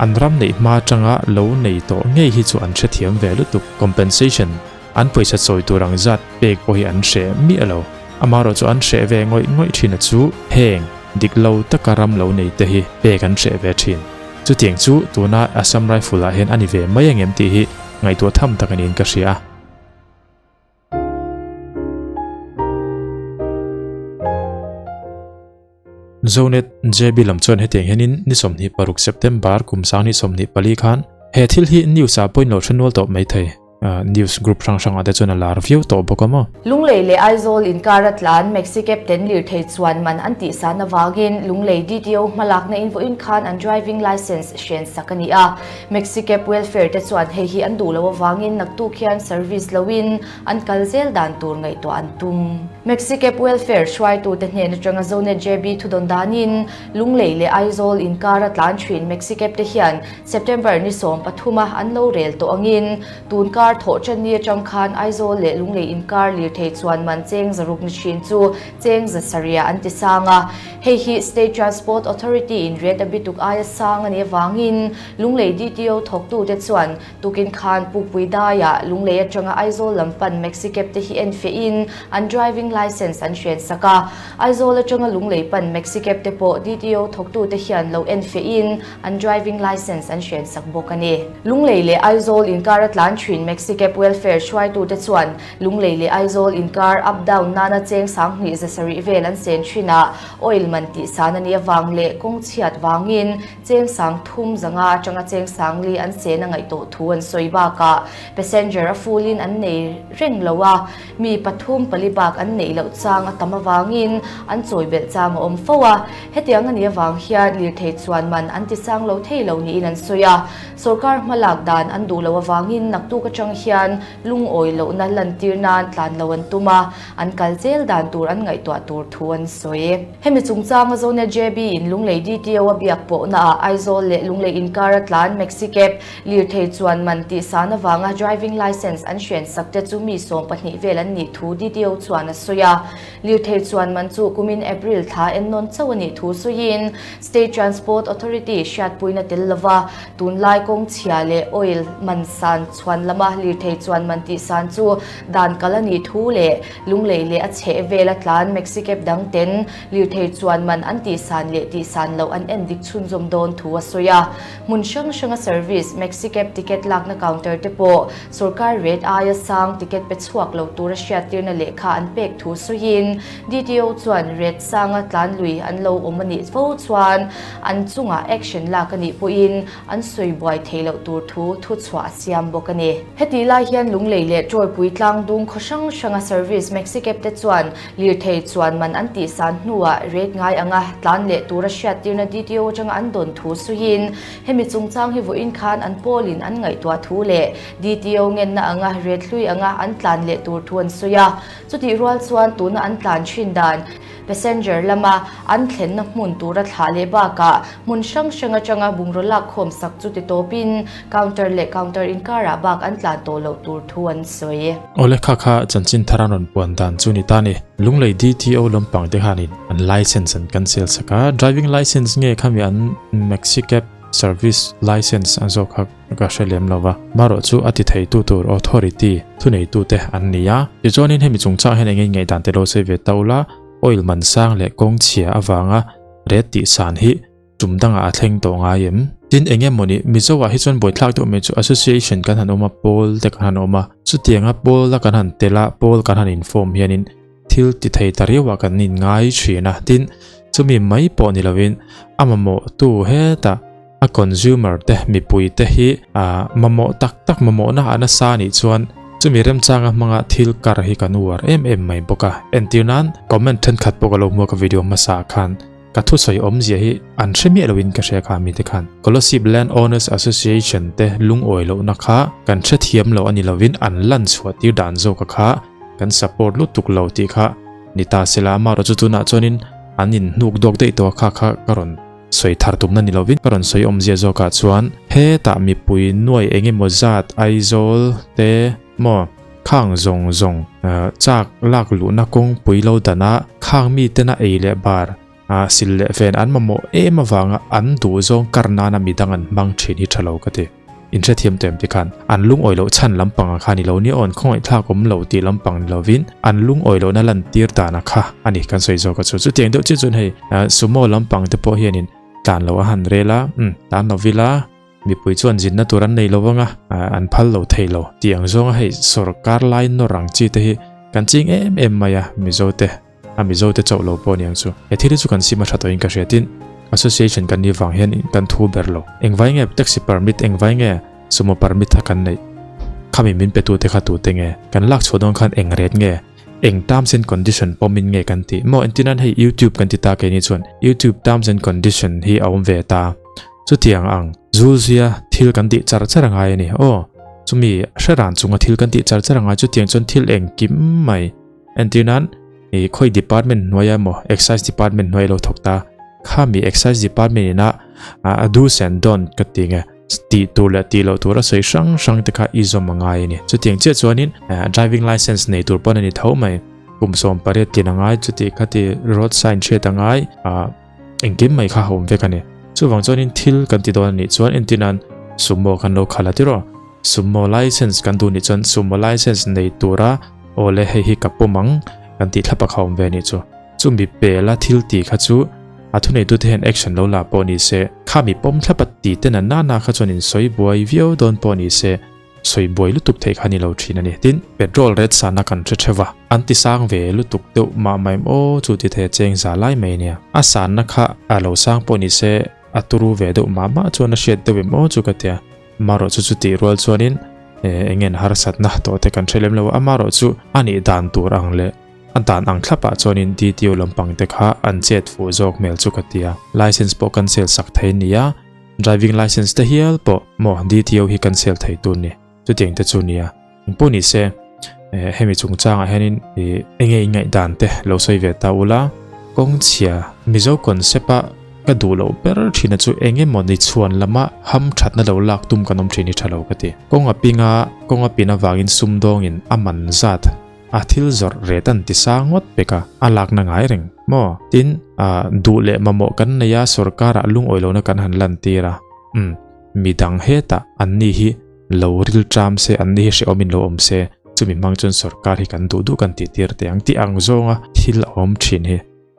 An ram neih hma atanga lo nei tawh ngei hi chu an hrethiam ve lutuk. Compensation, an pawisa chawi tur ang zat pek pawh hi an hreh miah lo. Amaherawh chu an hreh ve ngawih ngawih thin a chu heng dik lo taka ram lo nei te hi pek an hreh ve thin. Chutiang chu tuna Assam Rifle ah hian a ni ve mai angem tih hi ngaihtuah tham tak a niin ka hria. Zonet JB lam chuan hetiang hianin ni 26 September kum 2024 khan he thil hi news ah pawhin lo hre nual tawh mai thei. News group hrang hrangah te chuan a lar viau tawh bawk a maw. Lunglei leh Aizawl inkar a tlan Maxi-Cab ten lirthei chuan man an tihsan avangin Lunglei DTO hmalakna in vawiin khan an driving licence hren sak a ni a. Maxi-Cab welfare te chuan hei hi an duh loh avangin naktuk hian service loin an kal zel dan tur ngaihtuah an tum. Maxi-Cab welfare hruaitute hnen atanga Zonet JB thudawn danin Lunglei leh Aizawl inkar a tlan thin Maxi-Cab te hian September ni 13 a an lo rel tawh angin tun kar thawh tan ni atang khan Aizawl leh Lunglei inkar lirthei chuan man cheng zaruk ni thin chu cheng zasarih an ti sang a. Hei hi State Transport Authority in rate a bituk aia sang a nih avangin Lunglei DTO thawktute chuan tukin khan Pukpui daiah Lunglei atanga Aizawl lam pan Maxi-Cab te hi enfiahin an driving licence an hren sak a. Aizawl atanga Lunglei pan Maxi-Cab te pawh DTO thawktute hian lo enfiahin an driving licence an hren sak bawk a ni. Lunglei leh Aizawl inkar a tlan thin Maxi-Cab welfare hruaitute chuan Lunglei leh Aizawl inkar up down nana cheng 20 zasarih vel an sen thin a, oil man tih san a nih avang leh kawng chhiat vangin cheng 300 atanga cheng 400 an sen a ngaih tawh thu an sawi bakah passenger a full in an nei reng lo a, mi pathum pali bak an neih loh chang a tam avangin an chawi belh chang a awm fo a, hetiang a nih avang hian lirthei chuan man an ti sang lo thei lo niin an sawi a, sorkar hmalak dan an duh loh avangin naktuk atang hian Lungawi lohna lantir nan tlan lo an tum a, an kal zel dan tur an ngaihtuah tur thu an sawi. Hemi chungchanga Zonet JB in Lunglei DTO a biak pawhnaah Aizawl leh Lunglei inkar a tlan Maxi-Cab lirthei chuan man tih san avanga driving licence an hren sak te chu mi 12 vel an nih thu DTO chuan a sawi a. Lirthei chuan man chu kumin April thla ennawn chauh a nih thu sawiin State Transport Authority hriatpuina tel lova tunlai kawng chhia leh oil man san chhuan lama lirthei chuan man tih san chu dan kal a nih thu leh Lunglei leh a chheh vela tlan Maxi-Cab dang ten lirthei chuan man an tih san leh tih san loh an en dik chhunzawm dawn thu a sawi a. Hmun hrang hranga service Maxi-Cab ticket lakna counter te pawh sorkar rate aia sang ticket pe chhuak lo tura hriattirna lehkha an pek thu sawiin DTO chuan rate sanga tlan lui an lo awm a nih fo chuan an chungah action lak a nih pawhin an sawi buai theih loh tur thu thuchhuah a siam bawk a ni. Hetih lai hian Lunglei leh Tawipui tlangdung khaw hrang hranga service Maxi-Cab te chuan lirthei chuan man an tih san hnuah rate ngai anga tlan leh tura hriattirna DTO atanga an dawn thu sawiin hemi chungchang hi vawiin khan an pawlin an ngaihtuah thu leh DTO ngenna anga rate hlui anga an tlan leh tur thu an sawi a. Chutih rual chuan tuna an tlan thin dan passenger lama an thlenna hmun tura thlah leh bakah hmun hrang hrang atanga bungraw lak khawm sak chu ti tawpin counter leh counter inkarah bak an tlan tawh loh tur thu an sawi. Awle kha kha chanchin thar an rawn puan dan chu ni ta ni. Lunglei DTO lampang te khanin an licence an cancel sak a, driving licence nge khami an maxi cab service licence a zawk kha ka hre lem lo va, marawh chu a ti theitu tur authority thuneitute an ni a. Tichuanin hemi chungchang hian eng nge ngaihdan te lo sawi ve ta ula, oil man sang leh kawng chhia avanga rate tih san hi tum dangah a thleng tawh ngai em? Tin eng emaw ni, Mizo ah hi chuan buaithlak deuh mai chu association kan han awm a, pawl te kan han awm a, chutianga pawl a kan han tel a, pawl kan han inform hianin thil ti thei ta riau ah kan inngai thin a, tin chumi mai pawh ni lovin a mamawh tu hetah a consumer te mipui te hi mamawh tak tak mamawhna a nasa anih chuan chumi remchanga hmanga thil kar hi kan uar em em mai bawk a, entir nan comment thenkhat pawh ka lo hmu a ka video hmasa ah khan ka thusawi awmzia hi an hre miah loin ka hria kha mite khan Kolasib Land Owners Association te lungawi lohna kha kan hrethiam lo a ni lovin an lan chhuah tir dan zawk a kha kan support lutuk lo tih kha ni ta sela amaherawhchu chu tunah chuanin an inhnuk dawk daih tawh a kha kha ka rawn sawi thar tumna ni lovin ka rawn sawi awmzia zawkah chuan hetah mipui nuai eng emaw zat Aizawl te maw khang zawng zawng chak lak luhna kawngpui lo dana khang mitena ei leh bar. Ah sil leh ven an mamawh em avanga an duh zawng kar nana midang an hmang thin hi tha lo ka ti. Inhrethiam tawh em ti khan an lungawi loh chhan lampang ah khan i lo ni awn khawngaih thlak awm lo tih lampang ni lovin an lungawi lohna lantir dan a kha a ni kan sawi zawk a chu. Chutiang deuh chiah chuan hei sumo lampang te pawh hianin tlan loh a han rel a, umm tlan lo vila mipui chuan zinna tur an nei lo anga an phal lo thei lo tih ang zawnga hei sorkar lai nawr ang chi te hi kan ching em em mai a Mizo te. A Mizo te chauh lo pawh aniang chu. He thil hi chu kan sim a tha tawhin ka hria tin association kan nih vang hian kan thu ber lo. Engvai nge taxi permit engvai nge sumo permit kha kan neih? Khami min pe tute kha tute nge? Kan lak chhuah dawn khan eng ret nge? Eng terms and condition pawmin nge kan tih? Maw entir nan hei youtube kan ti ta keini chuan youtube terms and condition hi a awm ve ta. Chutiang ang zulzia thil kan tih char char a ngai a ni. Aw chumi hre ran chunga thil kan tih char char a ngai chutiang chuan thil engkim mai. Entir nan, i khawi department hnuaia emaw excise department hnuai lo thawk ta, khami excise department ina a do's and don't ka ti nge, tih tur leh tih loh tur a sawi hrang hrang te kha i zawm a ngai a ni. Chutiang chiah chuanin driving license nei tur pawn a ni tho mai, kum 18 tlin a ngai, chuti khati road sign hriat a ngai, Engkim mai kha a awm vek a ni. Chuvang chuanin thil kan ti dawn a nih chuan entir nan sumo kan lo khalh a tiraw? Sumo license kan duh nih chuan sumo license nei tura aw le hei hi ka pawm ang kan tih thlap a kha awm ve a nih chu. Chumi pela thil tih kha chu a thuneitute hian action lo la pawh ni se, khami pawm thlap a tih te na nana kha chuan insawi buai viau dawn pawh ni se, Sawi buai lutuk theih kha ni lo thin a ni. Tin, petrol rate sana kan hre theuh a, an ti sang ve lutuk deuh mah mai em aw chu ti thei a cheng za lai mai nia. A sanna kha a lo sang pawh ni se a turu ve deuh mah mah chuan a hriat deuh em aw chu ka tia. Amaherawh chu chutih rual chuanin eng nge an harsatna tawh te kan hre lem lo a, amaherawh chu a nih dan tur ang leh a dan ang thlapah chuanin DTO lampang te kha an chet fuh zawk hmel chu ka tia. License pawh cancel sak thei nia. Driving license te hial pawh maw DTO hi cancel thei tur ni chutiang te chu nia engpawh ni se hemi chungchangah hianin enge i ngaihdan te lo sawi ve ta ula kawng chhia Mizo concept a ka duh loh ber thina chu engemaw ni chhuan lama ham thatna lo lak tum kan awm thin hi tha lo ka ti kawng a pinga kawng a pin avangin sumdawngin a man zat A thil zawrh ret an ti sang ngawt pek a, a lakna ngai reng maw? Tin, ah, duh leh mamawh kan nei a, sorkarah lungawi lohna kan han lantir a. Umm, midang hetah anni hi lo rilṭam se, anni hi hrehawmin lo awm se, chumi hmang chuan sorkar hi kan duh duh kan tihtir teh ang tih ang zawnga thil a awm ṭhin hi.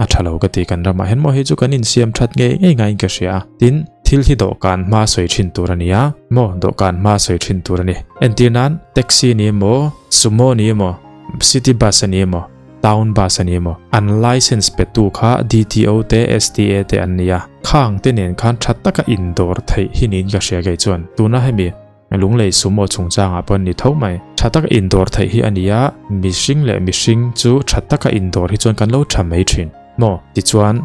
A tha lo ka ti kan ramah hian maw hei chu kan insiam that ngei ngei ngaiin ka hria a, tin thil hi dawhkan hma sawi thin tur a ni a, maw dawhkan hma sawi thin tur a ni. Entir nan taxi ni emaw, sumo ni emaw, city bus a ni emaw, town bus a ni emaw, an license pe tu kha DTO te STA te an ni a, khang te nen khan tha taka indawr theih hi niin ka hria kei chuan tuna hemi Lunglei sumo chungchangah pawh an ni tho mai. Tha taka indawr theih hi a ni a, mihring leh mihring chu tha taka indawr hi chuan kan lo tha mai thin. Maw? Tichuan,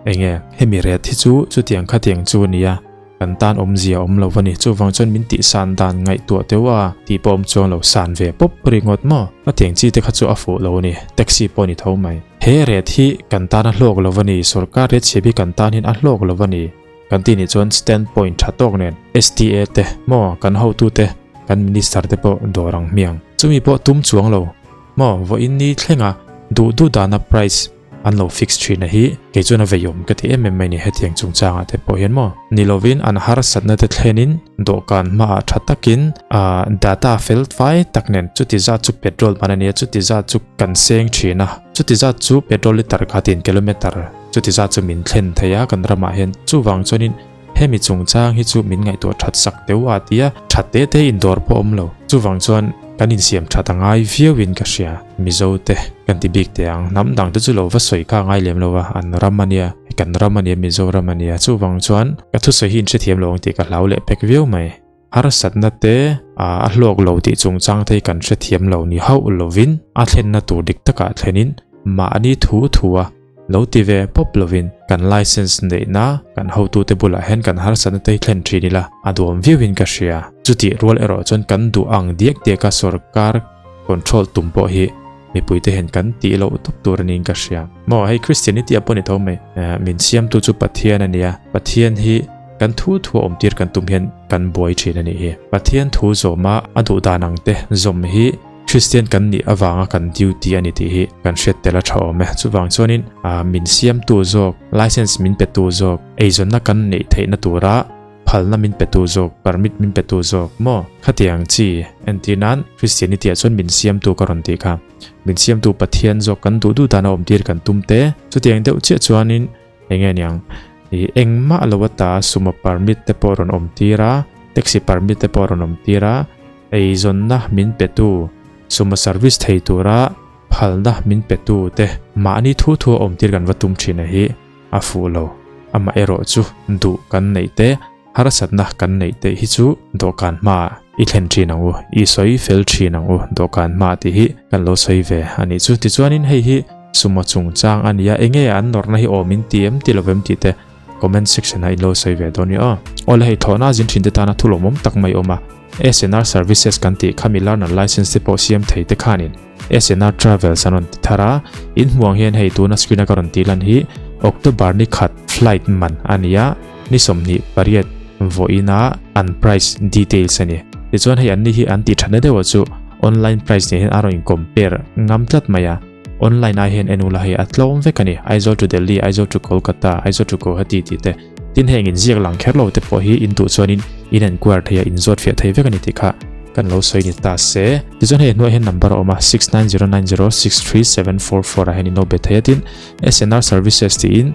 enge hemi ret hi chu chutiang khatiang chu a ni a, kan tan awmzia awm lo a ni. Chuvang chuan min tihsan dan ngaihtuah teuh a, tih pawh awm chuang lo, san ve pawp ringawt maw? Khatiang chi te kha chu a fuh lo a ni, taxi pawh a ni tho mai. He ret hi kan tan a hlawk lo a ni, sorkar ret chhiap hi kan tan hian a hlawk lo a ni. Kan tih nih chuan stand point tha tawk nen STA te maw kan hotu te kan minister te pawh dawr ang hmiang. Chumi pawh tum chuang lo maw vawiin ni thlenga duh duh dana price an lo fix thin a hi kei chuan a veiawm ka ti em em mai ni hetiang chungchangah te pawh hian maw ni lovin an harsatna te thlenin dawhkan hmaah tha takin ah data fel fai tak nen chuti zat chu petrol man a nia chuti zat chu kan seng thin a chuti zat chu petrol liter khatin kilometer Chuti zat chu min thlen thei a kan ramah hian chuvang chuanin hemi chungchang hi chu min ngaihtuah that sak deuh a tia that te te indawr pawh awm lo. Chuvang chuan kan insiam that a ngai viauin ka hria. Mizo te kan ti bik teh ang hnam dang te chu lo va sawi kha a ngai lem lo a, an ram a nia, kan ram a nia, Mizoram a nia. Chuvang chuan ka thusawi hi inhrethiam lo ang tih ka hlau leh pek viau mai. Harsatna te a hlawk lo tih chungchang te hi kan hrethiam lo ni hauh lovin a thlenna tur dik takah thlenin mahni thu thua lo ti ve pawp lovin kan license neihna kan hotute bulah hian kan harsatna te hi thlen thin ila a duam viauin ka hria. Chutih rual erawh chuan kan duh ang diak diaka sorkar control tum pawh hi mipuite hian kan tih loh tawp tur a niin ka hria. Maw hei Christianity a pawh ni tho mai. Min siamtu chu Pathian a nia. Pathian hi kan thu thu a awmtir kan tum hian kan buai thin a nih hi. Pathian thu zawma a duh dan ang te zawm hi. Kristian kan nih avanga kan duty a ni tih hi kan hriat tel a tha awm e. Chuvang chuanin min siamtu zawk, license min petu zawk, eizawnna kan neih theihna tura phalna min petu zawk, permit min petu zawk maw? Khatiang chi entir nan Christianity ah chuan min siamtu ka rawn tih kha. Min siamtu Pathian zawk kan duh duh dana awmtir kan tum te. Chutiang deuh chiah chuanin eng nge niang ih engmah lo ata sumo permit te pawh rawn awm tir a, taxi permit te pawh rawn awm tir a, eizawnna min petu sumo service thei tura phalna min petu te mahni thu thu a awm tir kan va tum thin a hi a fuh lo. Amaherawh chu duh kan neih te Harsatna kan neih te hi chu dawhkan hmaah i thlen thin ang u, i sawi fel thin ang u dawhkan hma tih hi kan lo sawi ve a nih chu. Tichuanin hei hi sumo chungchang a nia, enge an nawrhna hi awm in ti em ti lo em tih te comment section ah in lo sawi ve dawn nia aw. Awle hei thlawhna zin thin te tana thu lawmawm tak mai awm a, SNR services kan tih khami learner license te pawh siam thei te khanin SNR Travels an rawn ti thar a, in hmuh ang hian hei tuna screen a ka rawn tih lan hi October ni khat flight man a ni a, ni 28 vawiina an price details a ni. Tichuan hei anni hi an tih thatna deuhah chu online price nen hian a rawn in compare ngam tlat mai a, online ai hian en ula hei a tlawm vek a ni, Aizawl to Delhi, Aizawl to Kolkata, Aizawl to Guwahati tih te. Tin heng inziak lang kher lo te pawh hi in duh chuanin in enquire thei a, in zawt fiah thei vek a ni tih kha kan lo sawi ni ta se. Tichuan hei hnuaiah hian number a awm a, 6909063744 ah hian in lo be thei a, tin SNR services tiin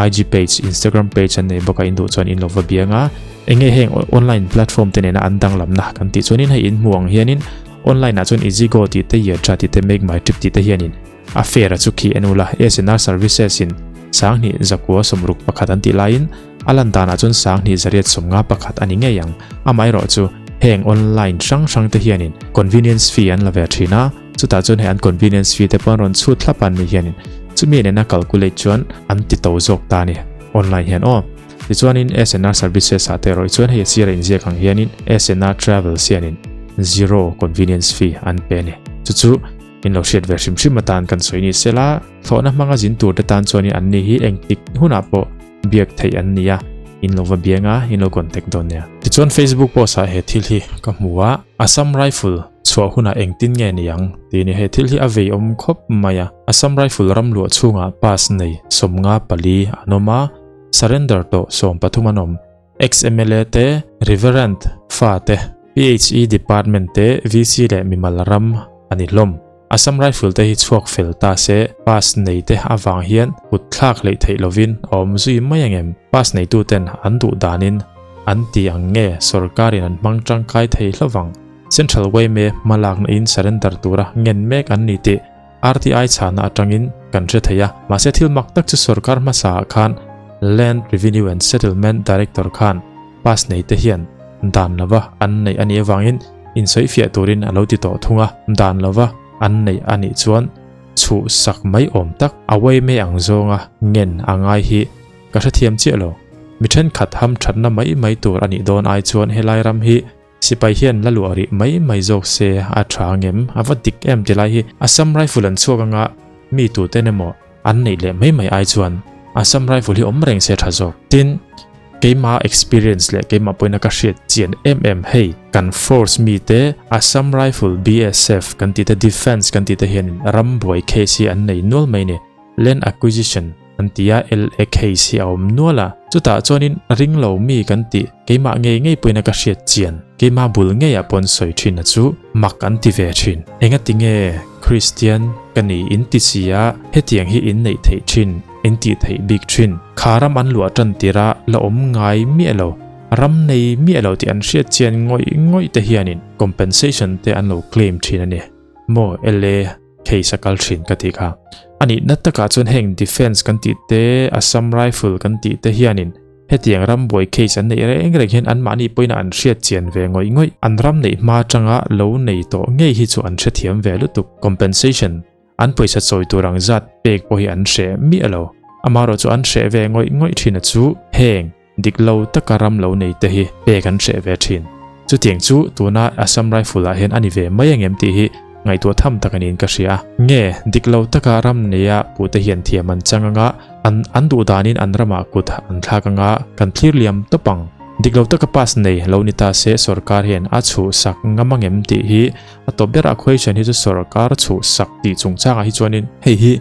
IG page, Instagram page an nei bawk a, in duh chuan in lo va biang a. Enge heng online platform te nena an danglamna kan tih chuanin hei in hmuh ang hianin online ah chuan Easygo tih te, Yatra tih te, MakeMyTrip tih te hianin A fare a chu khi en ula, SNR Services in 2961 an tih laiin a lan danah chuan 2851 a ni ngei ang. Amaherawh chu heng online hrang hrang te hianin convenience fee an la ve thin a, chutah chuan hei an convenience fee te pawh an rawn chhut thlap a ni hianin chumi nena calculate chuan an ti to zawk ta a ni online hian aw. Tichuanin SNR Services ah te erawh chuan hei a sira inziak ang hianin SNR Travels hianin zero convenience fee an pe a ni. Chu chu. In lo hriat ve hrim hrim atan kan sawi ni sela, thlawhna hmanga zin tur te tan chuanin anni hi engtik hunah pawh biak theih an ni a, in lo va biang a, in lo contact dawn nia. Tichuan Facebook post ah he thil hi ka hmu a, Assam Rifle chhuah hunah engtin nge ni ang tih ni, he thil hi a vei awm khawp mai a, Assam Rifle ram luah chhungah pass nei 54 an awm a, surrender tawh 13 an awm. Ex-MLA te, Reverend fa te, PHE Department te, VC leh mimal ram a ni hlawm. Assam Rifle te hi chhuak fel ta se, pass nei te avang hian kut thlak hleih theih lovin a awm zui mai angem? Pass neitu ten an duh danin an ti ang nge sorkarin an hmang tangkai thei hlovang? Central yma hmalakna in surrender tura ngen mek an ni tih RTI chhana atangin kan hre thei a, mahse thil mak tak chu sorkar hmasa ah khan Land Revenue and Settlement Director khan pass nei te hian dan lova an neih a nih avangin insawifiah turin a lo ti tawh thung a, dan lova an neih a nih chuan chhuh sak mai awm tak a uaime ang zawnga ngen a ngai hi ka hrethiam chiah lo. Mi thenkhat hamthatna mai mai tur a nih dawn ai chuan helai ram hi Sipai hian la luah rih mai mai zawk se a tha ngem a va dik em ti lai hi Assam Rifle an chhuak anga mi tuten emaw an neih leh mai mai ai chuan Assam Rifle hi awm reng se tha zawk. Tin, keima experience leh keimah pawhin a ka hriat chian em em hei kan force mite Assam Rifle BSF kan tih te Defence kan tih te hianin rambuai case hi an nei nual mai ni. Land Acquisition an ti a, LA case hi a awm nual a, chutah chuanin ring lo mi kan tih keimah ngei ngei pawhin a ka hriat chian, keimah bul ngeiah pawn sawi thin a chu mak an ti ve thin. Engati nge Kristian ka ni in ti si a, hetiang hi in neih theih thin, in tih theih bik thin, kha ram an luah tan tir a la awm ngai miah lo, ram nei miah lo tih an hriat chian ngawih ngawih te hianin compensation te an lo claim thin a ni maw LA. Case a kal thin ka tih kha. A nihna takah chuan heng defence kan tih te, Assam Rifle kan tih te hianin hetiang ram buai case an neih reng reng hian anmahni pawhin an hriat chian ve ngawih ngawih. An ram neih hma atanga lo nei tawh ngei hi chu an hrethiam ve lutuk. Compensation an pawisa chawi tur ang zat pek pawh hi an hreh miah lo. Amaherawh chu an hreh ve ngawih ngawih thin a chu heng Dik lo taka ram lo nei te hi pek an hreh ve thin. Chutiang chu tuna Assam Rifle ah hian a ni ve mai angem tih hi ngaihtuah tham tak aniin ka hria. Nge dik lo taka ram neia pute hian thiam an chang anga, an an duh danin an ramah kut an thlak anga kan thlir liam tawp ang. Dik lo taka pass nei lo ni ta se sorkar hian a chhuhsak ngam angem tih hi a tawp berah question hi chu sorkar chhuhsak tih chungchangah hi chuanin hei hi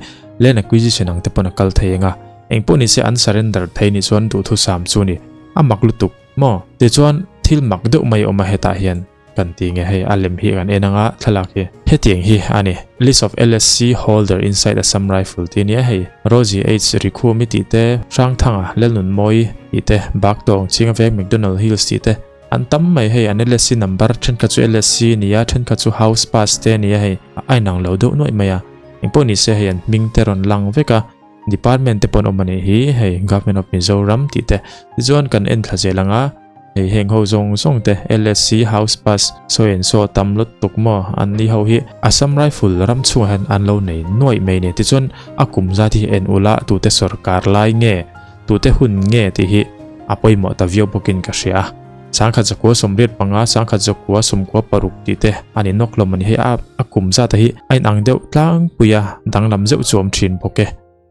land acquisition ang te pawn a kal thei eng a, engpawh ni se an surrender thei nih chuan duhthusam chu ni a mak lutuk maw? Tichuan thil mak deuh mai awm a hetah hian. Kan ti nge hei a lem hi kan en anga thlalak hi hetiang hi a ni list of LSC holder inside Assam Rifle tih a nia hei Rosie H Rikhumi tih te Hrangthanga Lalnunmawi tih te Baktawng Chingaveng McDonald Hills tih te an tam mai hei an LSC number thenkhat chu LSC nia thenkhat chu house pass te a nia hei a inang lo deuh nuaih mai a engpawh ni se hei an hming te rawn lang vek a department te pawh an awm a nih hi hei Government of Mizoram tih te tichuan kan en thla zel anga. Hei heng ho zawng zawng te LSC house pass sawi an saw tam lut tuk maw an ni ho hi Assam Rifle ram chhungah hian an lo nei nuaih mai ni tichuan a kum zat hi en ula tute sorkar lai nge tute hun nge tih hi a pawimawh ta viau bawkin ka hria a sangkhat zakua sawmriat panga sangkhat zakua sawmkua paruk tih te a ni nawk hlawm a ni hei a a kum zat hi a inang deuh tlangpui a danglam zeuh chu a awm thin bawk e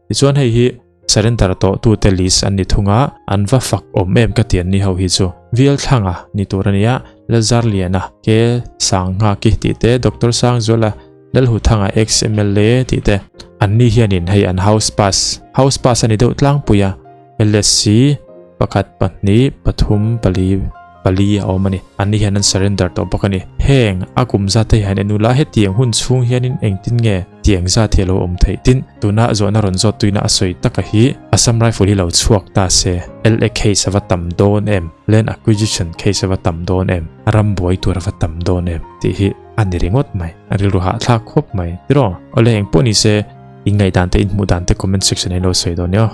tichuan hei hi Surrender tawh tute list an ni thung a, an va fak awm em ka ti an ni ho hi chu. Vialthlanga ni tur a nia, Lalzarliana, Ke Sanghaki tih te, Doctor Sangzuala, Lalhuthanga ex mla tih te. An ni hianin hei an house pass, house pass a ni deuh tlangpui a, LSC pakhat pahnih pathum pali pali a awm a ni. An ni hian an surrender tawh bawk a ni. Heng a kum zat te hian en ula hetiang hun chhung hianin engtin nge tiang zat hi a lo awm theih tin tuna zawhna rawn zawt tuina a sawi taka hi Assam Rifle hi lo chhuak ta se LA case a va tam dawn em Land Acquisition case a va tam dawn em ram buai tur a va tam dawn em tih hi a ni ringawt mai a rilru hahthlak khawp mai tiraw awle engpawh ni se in ngaihdan te in hmuh dan te comment section ah in lo sawi dawn nia aw.